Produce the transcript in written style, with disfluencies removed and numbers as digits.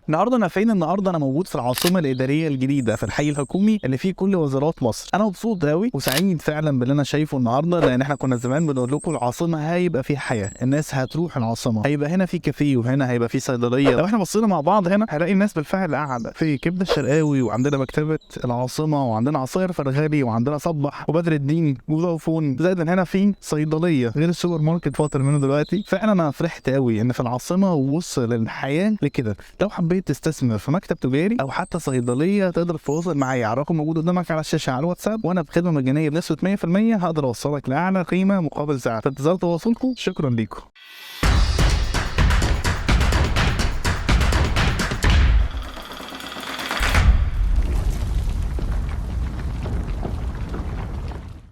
النهارده انا فين؟ النهارده انا موجود في العاصمة الادارية الجديدة في الحي الحكومي اللي فيه كل وزارات مصر. انا مبسوط قوي وسعيد فعلا باللي انا شايفه النهارده، لان احنا كنا زمان بنقول لكم العاصمة هيبقى فيها حياة، الناس هتروح العاصمة، هيبقى هنا في كافيه وهنا هيبقى في صيدلية. لو احنا بصينا مع بعض هنا هنلاقي الناس بالفعل قاعدة في كبده الشرقاوي، وعندنا مكتبه العاصمة، وعندنا عصاير فرغالي، وعندنا صبح وبدر الدين وفودافون، زائد ان هنا في صيدلية غير السوبر ماركت فاطر منه دلوقتي. فعلا انا فرحت قوي ان في العاصمة وصل الحياة لكده. لو حبيت تستثمر في مكتب تجاري او حتى صيدلية تقدر تتواصل معايا على الرقم موجود قدامك على الشاشة على الواتساب، وانا بخدمة مجانية بنسبة 100% هقدر اوصلك لاعلى قيمة مقابل سعر. في انتظار تواصلكم، شكرا ليكم.